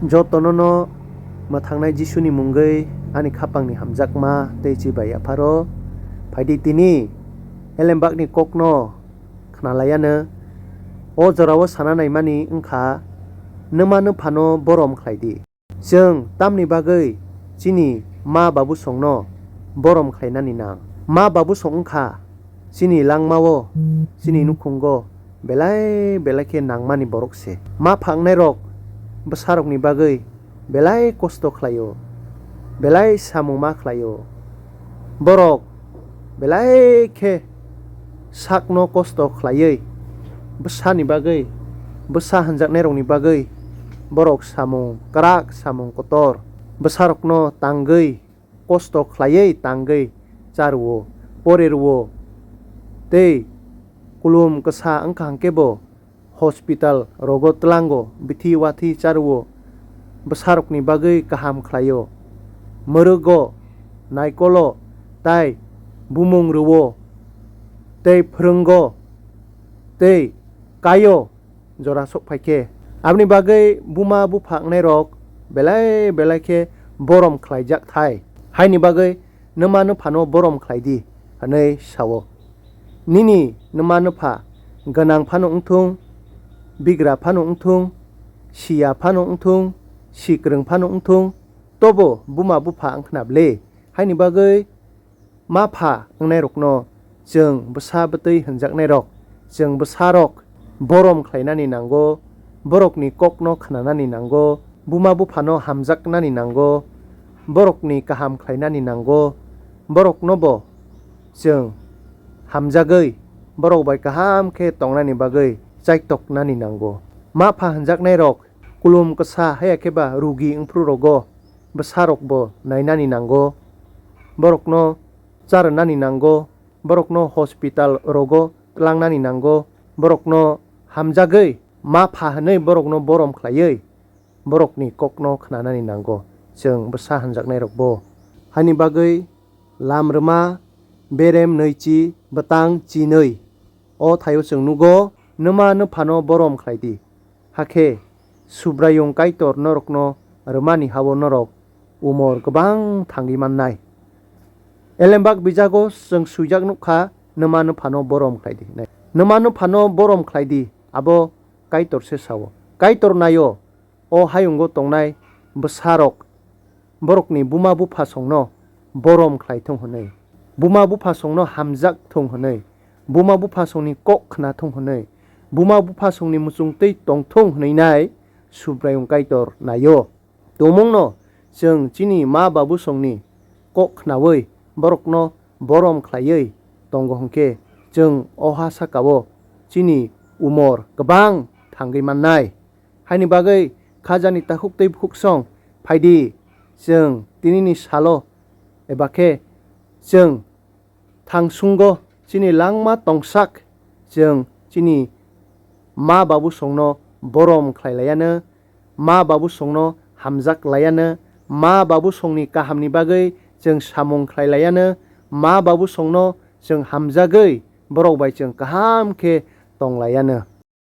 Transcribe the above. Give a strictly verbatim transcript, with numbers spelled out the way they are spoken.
Jotono no mwthangnai Jisuni mungwi ani khapangni hamjakma tei chibai yapharo. Phaidi tini Elembakni kokno khnalaiano. O jorao sana naimani wngkha, nwma nwphano borom khlai di. Chwng tamni bagwi chini ma babusongno borom khlainani nang? Ma babusong wngkha chini langmao, chini nukhungo belai belai khe nangmani borok se. Ma pha wngnairok bwsarokni bagwi belai kosto khlaio, belai samung ma khlaio. Borok belai khe sakno kosto khlaiwi bwsani bagwi, bwsa hwnjaknairokni bagwi borok samung kwrak, samung kotor, bwsarokno tangwi, kosto khlaiwi tangwi cha rwo, pore rwo, tei kulum kwsa wngkha hwnkhe bo hospital rogo tlango bithi wathi cha rwo, bwsarokni bagwi kaham khlaio, mwrwgo, naikolo, tai bumung rwo, tei phrwngo, tei kaio jora sok phai khe. Aboni bagwi buma bupha wngnairok belai belai khe borom khlaijak thai. Haini bagwi nwma nwphano borom khlai di, hwnwi sao. Nini nwma nwpha gwnang phano wngthung, bigra phano wngthung, siya phano wngthung, sikrwng phano wngthung, tobo buma bupha wngkhna ble. Haini bagwi ma pha wngnairokno chwng bwsa bwtwi hwnjaknairok, chwng bwsarok borom khlainani nango, borokni kokno khnanani nango, buma buphano hamjaknani nango, borokni kaham khlainani nango, boroknobo chwng hamjagwi, borok bai kaham khe tongnani bagwi chaitoknani nango. Ma pha hwnjaknairok kulum kwsa haya khe ba rugi wngphru rogo bwsarokbo nainani nango, borokno charwnani nango, borokno hospital rogo tlangnani nango, borokno hamjagwi ma pha hwnwi borokno borom khlaiwi borokni kokno khnanani nango. Chwng bwsa hwnjaknairokbo haini bagwi lam rwma, berem nwichi, bwtang chinwi. O thaio chwng nugo, nwma nwphano borom khlai di. Hakhe Subraiyung Kaitor norokno rwmani ha-o norok umor kwbang thangwi mannai. Elembak bijago chwng swijak nukha, nwma nwphano borom khlai di. Nwma nwphano borom khlai di, abo Kaitor se sao. Kaitor naio, o hayungo tongnai bwsarok borokni buma buphasongno borom khlai thung hwnwi, buma buphasongno hamjak thung hwnwi, buma buphasongni kok khna thung hwnwi, buma buphasongni muchung twi tong thung hwnwi nai Subraiyung Kaitor naio. Tongmungno chwng chini ma babusongni kok khnaui borokno borom khlaiwi tongo hwnkhe, chwng o ha sakao chini umor kwbang thangwi mannai. Haini bagwi khajani takhuk tei bukhuksong phaidi, chwng tinini salo eba khe chwng thangsungo chini langma tongsak, chwng chini ma babusongno borom khlai laiano, ma babusongno hamjak laiano, ma babusongni kahamni bagwi chwng samung khlai laiano, ma babusongno chwng hamjagwi borok bai chwng kaham khe tong laiano.